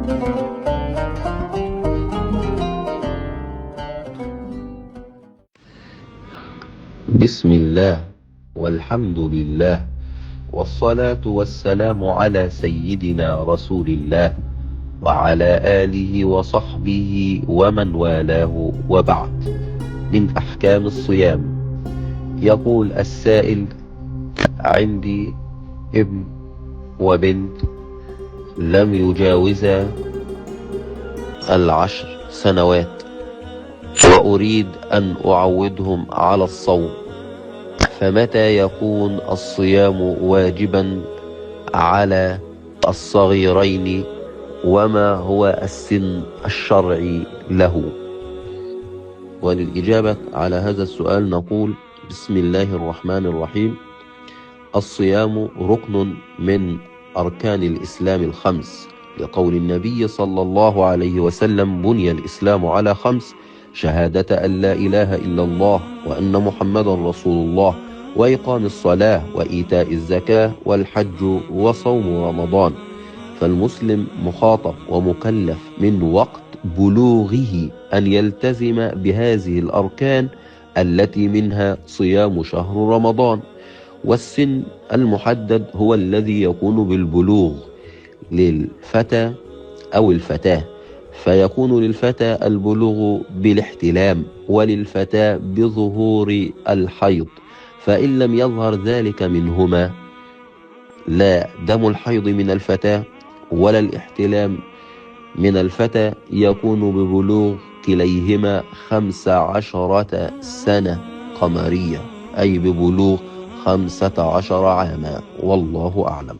بسم الله والحمد لله والصلاة والسلام على سيدنا رسول الله وعلى آله وصحبه ومن والاه، وبعد. من أحكام الصيام. يقول السائل: عندي ابن وبنت لم يجاوزا 10 سنوات، وأريد أن أعودهم على الصوم، فمتى يكون الصيام واجبا على الصغيرين، وما هو السن الشرعي له؟ وللإجابة على هذا السؤال نقول: بسم الله الرحمن الرحيم. الصيام ركن من أركان الإسلام 5، لقول النبي صلى الله عليه وسلم: بني الإسلام على 5: شهادة أن لا إله إلا الله وأن محمدا رسول الله، وإقام الصلاة، وإيتاء الزكاة، والحج، وصوم رمضان. فالمسلم مخاطب ومكلف من وقت بلوغه أن يلتزم بهذه الأركان التي منها صيام شهر رمضان. والسن المحدد هو الذي يكون بالبلوغ للفتى أو الفتاة، فيكون للفتى البلوغ بالاحتلام، وللفتاة بظهور الحيض. فإن لم يظهر ذلك منهما، لا دم الحيض من الفتاة ولا الاحتلام من الفتى، يكون ببلوغ كليهما 15 سنة قمرية، أي ببلوغ 15 عاما، والله أعلم.